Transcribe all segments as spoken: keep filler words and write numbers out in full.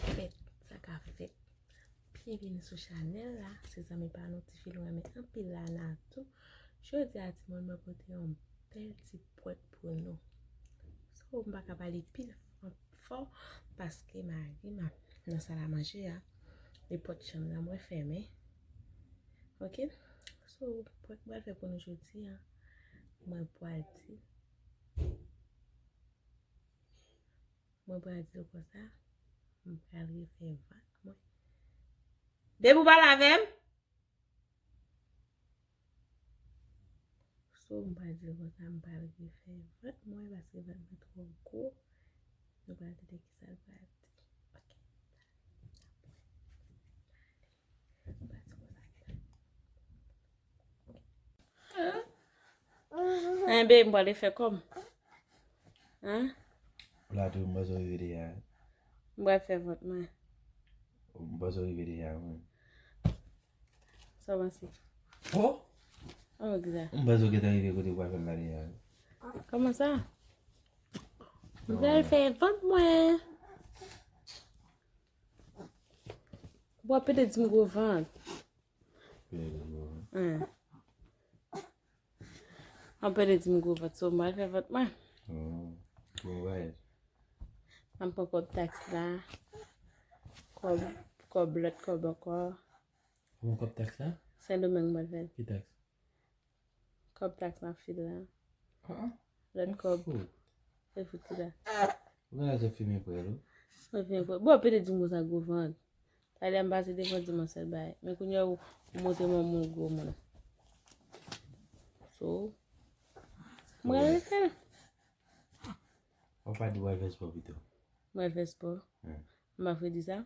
fèt, sa ka fèt. Byenvini sou chanèl la, se zanmi pa nou Tifi nou renmen anpil la Natou. Jodi a timoun mwen pote yon bèl ti prank pou nou. So, m pa ka pale pil fò paske mari m ap nan sal a manje a. Li pòt chanm nan mwen fèmen. Ok? So, prank mwen fè pou nou jodi a, mwen pral di Mwen pral di l konsa, m pral refè vant mwen. Depi w pale avè m. So, m pral di l konsa, m pral refè vant mwen paske vant mwen twò gwo. Nou pral tande kisa l pral di. Ok. Hein, babe, m pral fè kòm. Hein? Ou la tou, m panse w rive deja. M pral fè vant mwen. M panse w rive deja, wi. Sa w panse? Oh! Oh, egzak. M panse w gentan rive kote w pral fè l la deja. Kòman sa? M pral fè vant mwen. W ap pede di m gwo vant. Pede gwo vant. Hein. W ap pede di m gwo vant, so m pral fè vant mwen. Oh. Bon vwayaj. M ap pran kòb taks la. Kòb, kòb lòt kòb ankò. Ou pran kòb taks la? Sendomeng m pral fè l. Ki taks? Kòb taks nan fil la. Ah, ah. Lòt kòb. Fout. Se fout ki la. Ou gen lè se fimen prè l, wi. Mwen fimen prè. Bon, pede di m konsa gwo vant. Talè m pase devan di m yon sèl bagay. Men kounye a ou, ou montre mwen moun gwo moun. So, mwen rete. Ou pa di w al fè spò pito. Mwen fè spò. Hmm. M pa fredi sa.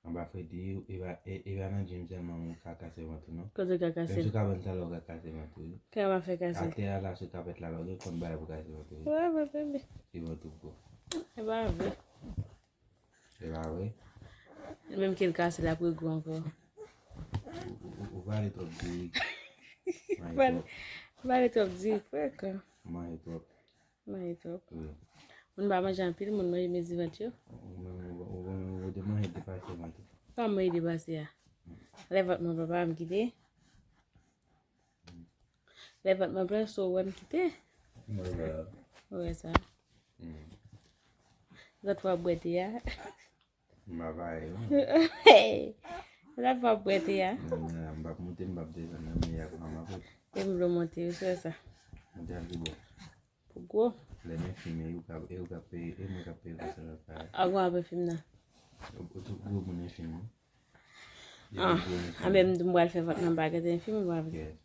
Anba fredi, e pa, e, e pa nan gym sèlman ou ka kase vant ou, non. Kote w ka kase? Menm sou kabann sa la ou ka kase vant ou, wi. Kè m ap fè kase? Atè a la, sou kapèt la, la, ou gen konn bagay pou kase vant ou, wi. Wè, wè, bebe. E vant ou gwo. E pa vre. E pa vre? Menm ke l kase, l ap regwo ankò. Ou, ou, ou, ou pale twòp di, wi. Manje twòp. Pale twòp di, frè. Manje twòp. Manje twòp. Wi. Moun pa manje anpil, moun manje mezi vant yo. Ou menm, ou, ou, ou te manje depase vant ou. Pa manje depase a. Lè vant mwen papa m kite. Lè vant mwen plen, so ou wè m kite. Mwen wè. Ou wè sa. Hmm. Zòt fwa bwè te a. M pa pare, non. Zòt fwa bwè te a. Non, non, m p ap monte, m p ap desann, nan, men y ap, m ap monte. E m vle monte, wi, se sa. Monte a pi bò. Pou gwo. Lè men fim, e ou k ap, e ou k ap peye, e mwen k ap peye pou sa l ap pare. A gwo apre fim nan. Ou, ou tout gwo moun en fim, wi. Ah, a menm di m pral fè vant nan bagay en fim, ou pa vle. Yes.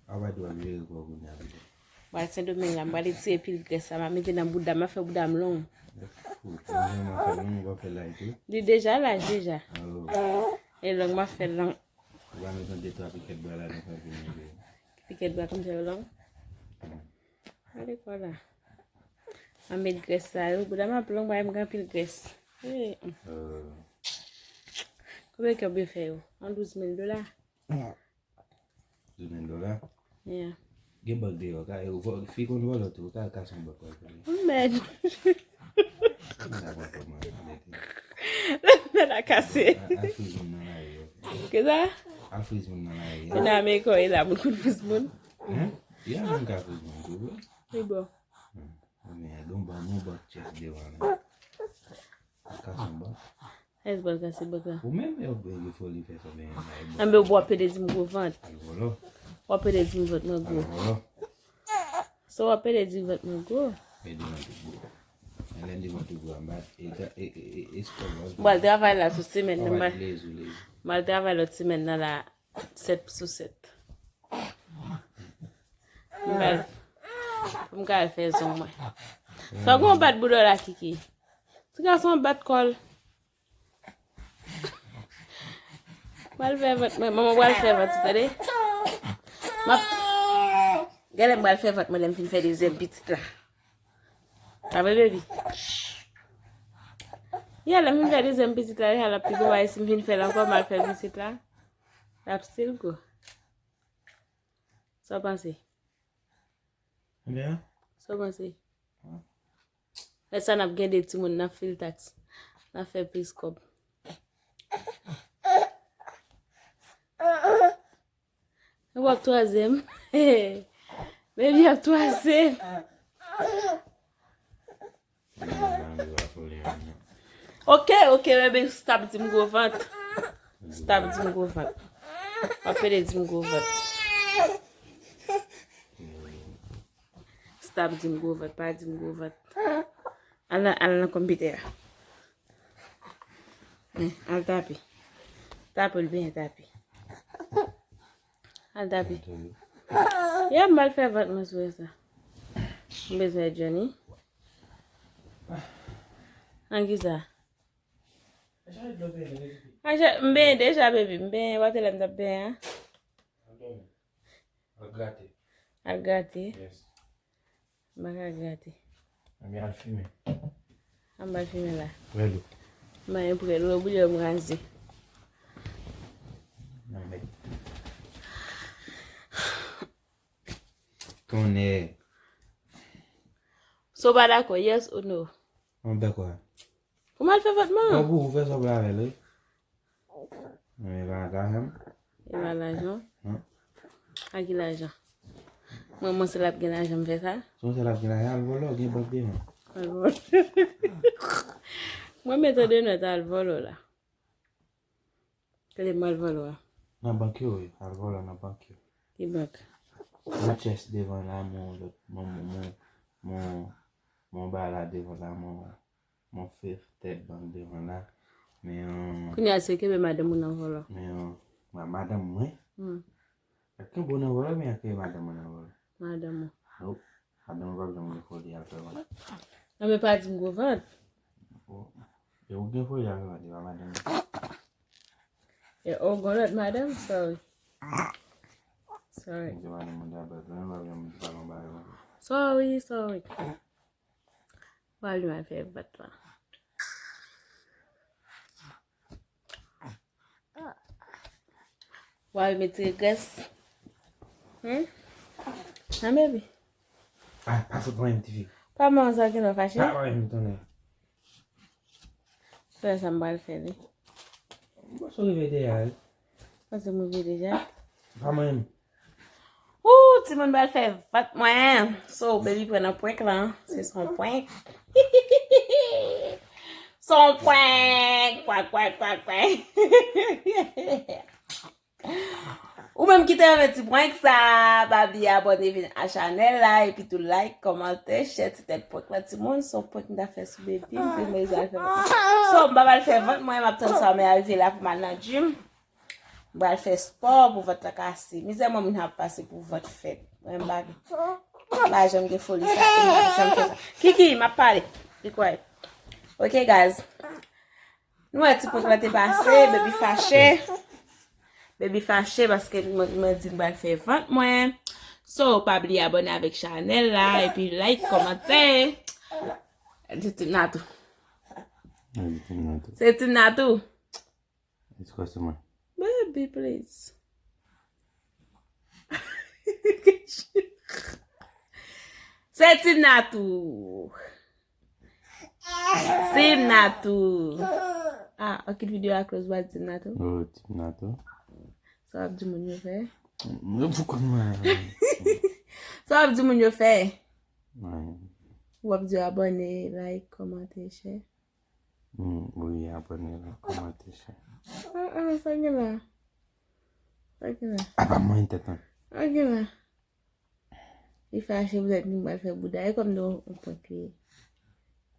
A pa dwe ap jere kò w kounye a pito. M pral Sendomeng la, m pral retire pil grès la, m ap mete nan bouda m, m ap fè bouda m long. Ou, ou jan m ap fè long, ou pa fè laj tou? Li deja laj deja. Oh. E long, m ap fè long. Ou pa met yon de twa pikèt bwa ladan pou fè long. Pikèt bwa kòmsi yo long? Hmm. Ale kwa la. M ap met grès sa yo, bouda m ap long, bagay m gen anpil grès. Eh, hmm. Euh. Konbyen kè w vle fè yo? An douz mil dola? Douz mil dola? Yeah. Gen bòg deyò, ka, e, vò-, fi konn vòlò tou, ka, ka son bòg wè. Mèd. Mèd a kase. A, a friz moun nan lari yo. Kisa? A friz moun nan lari yo. Nan Amerik, e la moun konn friz moun. Hein? Ya, moun ka friz moun tou, vre. Li bon. Hmm. Men, don ba, non, ba, chèf devan la. Ka son bòg. Èske bòg la se bòg la? Ou menm, yo, yo foli fè sa, men, men, anben, w ap pede di m gwo vant. Al vòlò. W ap pede di m vant mwen gwo. Al vòlò. So, w ap pede di vant mwen gwo. Men di vant ou gwo. Men lè m di vant ou gwo, m pa, e, e, e, e, e, spò, m pral travay la sou semèn nan, m pral travay lòt semèn nan la, sèt sou sèt. M pral, pou m ka al fè zong mwen. Fòk mwen bat bouda w la, Kiki. Ti gason bat kò l. M pral fè vant mwen, manman pral fè vant, tande? M ap, gade m pral fè vant mwen lè m fin fè dezyèm pitit la. Pa vre, baby? Ya, lè m fin fè dezyèm pitit la, ya, l ap pi gwo, paske si m fin fè l ankò, m al fè pitit la, l ap still gwo. Sa w panse? Sa w panse? Lè sa n ap gen de timoun nan fil taks. N ap fè plis kòb. Ou ap twaze m. Baby ap twaze m. Ok, ok, baby, stop di m gwo vant. Stop di m gwo vant. W ap pede di m gwo vant. Stop di m gwo vant, pa di m gwo vant. Al nan, al nan konpitè a. Men, al tape. Tape l byen, tape. Al tape. Ya, m al fè vant mwen sou sa. M bezwen Johnny. An ki sa? Aje, m benyen deja, baby. M benyen, w ap te lè m t ap benyen an. Al grate. Al grate? Yes. M pa ka grate. Ebyen, al fimen. An ba fimen la. Prè dlo. M ba yon prè dlo, bouyon m raze. Nan bèk. Tonnè. So w pa dakò, yes ou no? An bèk wè. Pou m al fè vant mwen? An pou ou fè sa w vle avè l, wi. Men pa lajan m. E pa lajan? Non. A ki lajan? Mwen, mwen se l ap gen lajan m fè sa? Se yon sèl ap gen lajan, al vòlò, gen bank devan. Al vòlò. Mwen mete de nòt al vòlò la. Kele m al vòlò a? Nan bank yo, wi. Al vòlò nan bank yo. Ki bank? Mon chest devan la, mon lòt, mon, mon, mon, mon, mon ba la devan la, mon, mon fè tèt bank devan la. Men, euh, kounye a se kenbe madanm ou nan vòlò. Men, euh, ma-, madanm mwen. Hmm. Ak kenbe w nan vòlò, men ak kenbe madanm mwen nan vòlò. Madanm ou. Nope. Madanm mwen p ap janm gen foli al fè vant. Non, men pa di m gwo vant. Bon. E ou gen foli al fè vant, e pa madanm mwen. E ou gon lòt madanm? Sorry. Sorry. Mwen se madanm mwen dabò, mwen p ap janm di pa yon bagay konsa. Sorry, sorry. Wale m al fè vant la. Wale m retire grès. Hmm? Nan baby. Ah, pa fout mwen, ti fi. Pa manman sa ki nan fache. Pa mwen, m tounen. Fè sa m pral fè li. Mwen sou rive deja, wi. Panse m rive deja. Pa mwen. Ooh, timoun pral fè vant mwen. So, baby pran nan prank lan. Se son prank. Son prank. Prank, prank, prank, prank. Ou menm ki te renmen ti prank sa, pa bliye abòne vin a chanèl la, epi tou like, kòmante, share ti tèt prank lan timoun. Se yon prank m ta fè sou baby, m di mwen al fè prank. So, m pa pral fè vant mwen, m ap tann sa mwen arive la pou m al nan gym. M pral fè spò pou vant lan kase. Mizè mwen moun ap pase pou vant fèt. Mwen m pa gen. M pa janm gen foli sa, e m pa janm fè sa. Kiki, m ap pale. Be quiet. Ok, guys. Nou wè ti prank lan te pase, baby fache. Baby fache paske mwen, mwen di l pral fè vant mwen. So, pa bliye abòne avèk chanèl la, epi like, kòmante. Se Team Natou. Mwen di Team Natou. Se Team Natou. It's custom. Baby, please. Se Team Natou. Team Natou. Ah, ok, videyo a close, ba Team Natou. Oh, Team Natou. Sa w ap di moun yo fè? Mwen pou konn mwen. Sa w ap di moun yo fè? Mwen. W ap di yo abòne, like, kòmante, share. Hmm, wi, abòne, like, kòmante, share. Ah, ah, sa gen la. Sa gen la. Apa mwen tèt an. Sa gen la. Li fache poutèt li pral fè bouda. E kòm nou yon prank li ye.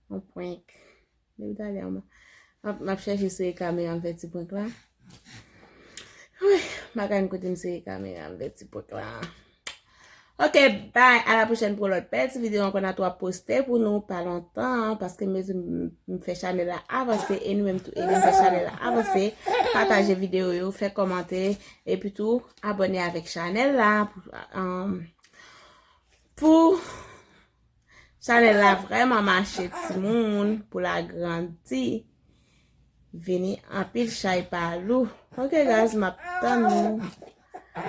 Yon prank. Depi talè a, m ap, m ap chèche sere kamera m fè ti prank la. Wi, m pa konn kote m sere kamera m fè ti prank la. Ok, bye. A la pwochèn pou yon lòt bèl ti videyo ankò Natou ap poste pou nou pa lontan, paske m bezwen m, m fè chanèl la avanse, e nou menm tou ede m fè chanèl la avanse. Pataje videyo yo, fè kòmante, epi tou abòne avèk chanèl la pou, um, pou chanèl la vrèman mache timoun, pou l agrandi. Vini anpil chay pa lou. Ok, guys, m ap tann nou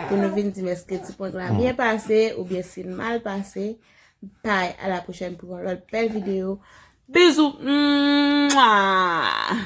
pou nou vin di m èske ti prank la byen pase oubyen si l mal pase. Bye, a la pwochèn pou yon lòt bèl videyo. Bizou. Mwah.